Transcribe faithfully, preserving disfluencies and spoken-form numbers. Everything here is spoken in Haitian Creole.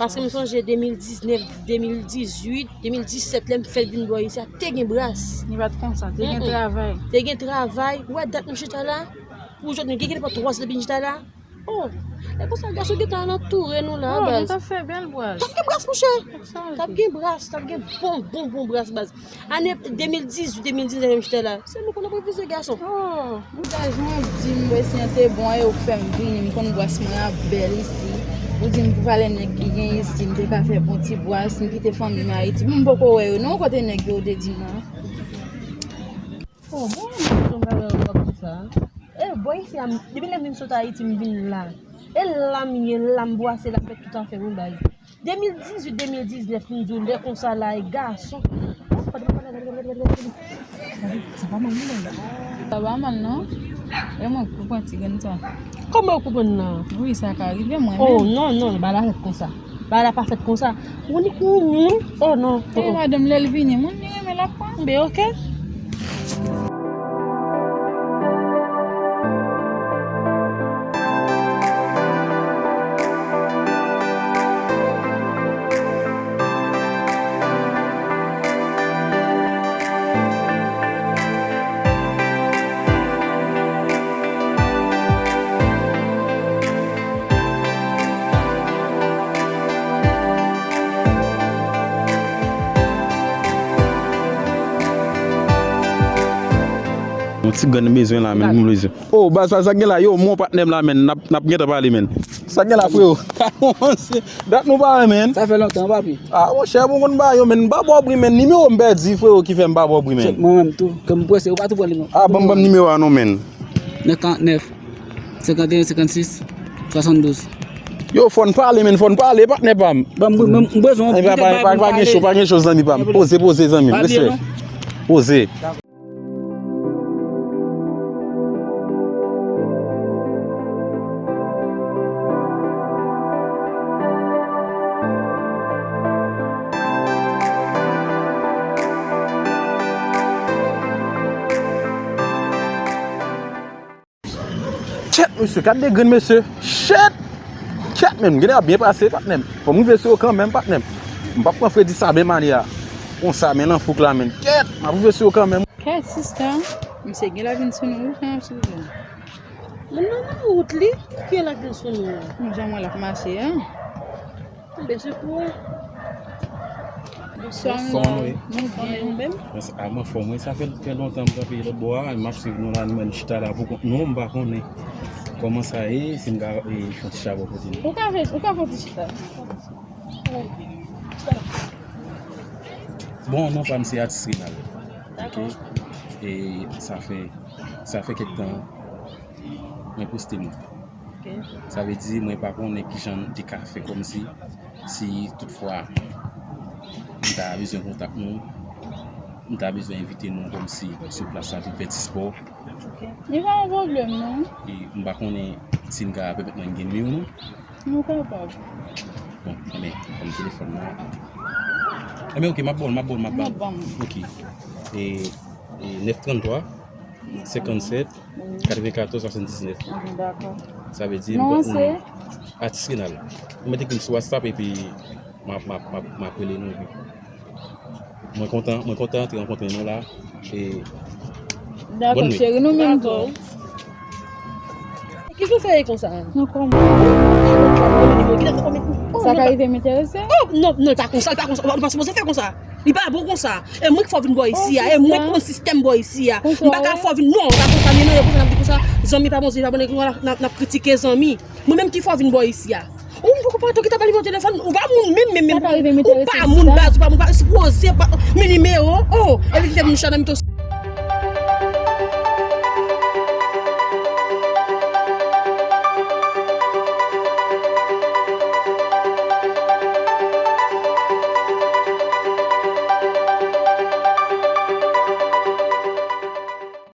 Paske m sonje de mil diznèf, de mil dizuit, de mil disèt, lè m fèk vin bò isi a, te gen bras. Li pa t konsa, te gen travay. Te gen travay. Ou wè dat nou chita la? Pou jodi, nou gen, gen nenpòt twa zan depi n chita la. Oh, e konsa, gason gentan al antoure nou la, baz. Oh, nou t ap fè bèl bras. T ap gen bras, monchè. T ap gen bras, t ap gen bon, bon, bon bras, baz. Ane de mil dizuit, de mil diznèf, menm chita la. Se nou konn ap refize gason. Oh, ou ta jwenn di m bwès an te bon, e ou k fè m vini, m konn bwès mwen an bèl isi. Ou di m pou valè nèg ki gen isi, m te ka fè bon ti bwès, m kite fanmi m Ayiti. M poko wè yo, non, kote nèg yo te di m nan. Oh, bon, m konn bagay yo konsa. E, bò isi a, depi lè m vin sot Ayiti, m vin la. E la m ye, la m bwase, la m fè tout afè mwen bay. De mil dizuit, de mil diznèf, m di w lè konsa la, e gason. Sa pa mal, non? Sa pa mal, non? E mwen k konprann ti grenn sa. Kòman w konprann nan? Wi, sa ka rive mwen menm. Oh, non, non, bagay la fèt konsa. Bagay la pa fèt konsa. Ou ni kou moun. Oh, non. E madanm, lè l vini, moun li renmen l ap pran. Ben, oke. Yon ti grenn bezwen la, men moun bezwen. Oh, baz, sa, sa gen la, yo, mon patnè m la, men, n ap, n ap gentan pale, men. Sa gen la, freo? Dat nou pa wè, men. Sa fè lontan, papi. Ah, monchè, bon, konn ba yo, men, m pa ba w bri, men. Nimewo m pèdi, freo, ki fè m pa ba w bri, men. Mwen menm tou, ke m prese, ou pa tou pran li, non. Ah, ban m, ban m nimewo a, non, men. Nèf karant nèf, senkanteyen, senkannsis, swasanndouz. Yo, fò n pale, men, fò n pale, patnè pa m. Ban m, m, m bezwen. Eh, pa, pa, pa, pa gen cho, pa gen cho, zanmi pa m. Poze, poze, zanmi m. Respè. Poze. Chèt, mesye, gad de grenn, mesye. Chèt! Chèt, men, m gen ap byen pase, patnè m. Fò m rive sou yo kanmenm, patnè m. M p ap pran fredi sa menm ane a. Konsa, men, nan fouk la, men. Kèt, m ap rive sou yo kanmenm. Kèt, sista. Misye gen la vin sou nou, wi, frè m, silvouplè. Moun nan nan wout li, ki la vin sou nou? Yon jan mwen l ap mache, an. Mwen bezwen kouri. Bonswa, mesye. Kòman nou ye? Nou byen, ou menm? Mwen, sa, a, mwen anfòm, wi. Sa fè, fè lontan m kanpe lòt bò a, m ap swiv nou la, nou menm chita la pou kont nou, m pa konnen kòman sa ye, si m ka, e, fè yon ti chabon kote nou. Ou ka fè, ou ka fè yon ti chita. Bon, non pa m se Atis Renal. Dakò. Ok. E sa fè, sa fè kèk tan mwen poste nou. Ok. Sa vle di mwen pa konnen kijan li ka fè kòmsi, si toutfwa m ta bezwen kontak nou, m ta bezwen envite nou kòmsi sou plas la pou fè ti spò. Ok. Li pa yon pwoblèm, non. E m pa konnen si n ka pèmèt mwen gen nimewo nou. Nou kapab. Bon, enben, ban m telefòn nan. Enben, ok, m ap ba w l, m ap ba w l, m ap ba w l. N ap ban m. Ok. E, e nèf trannntwa, senkannsèt, katrevenkatòz, swasanndiznèf. Dakò. Sa vle di, non, se Atis Renal. Ou mèt ekri m sou WhatsApp epi m ap, m ap, m ap, m ap rele nou epi. Mwen kontan, mwen kontan te rankontre nou la. E dakò, cheri, nou menm tou. Kisa w fè konsa? Non, kòman? Sa ka rive m enterese? Oh, non, non, li pa konsa, li pa konsa. Ou pa sipoze fè konsa. Li pa bon konsa. E mwen ki fè w vin bò isi a. E mwen ki konn sistèm bò isi a. M pa ka fè w vin, non, li pa konsa, men non, e konsa n ap di konsa. Zanmi pa bon, zanmi pa bon, n ap, n ap kritike zanmi. Mwen menm ki fè w vin bò isi a. Ou m poko pa tou ki ta ba nimewo telefòn. Ou pa moun menm, menm, menm. Ou pa moun baz, ou pa moun, pa sipoze ba men nimewo. Oh, epi ki fè moun chita nan mitan.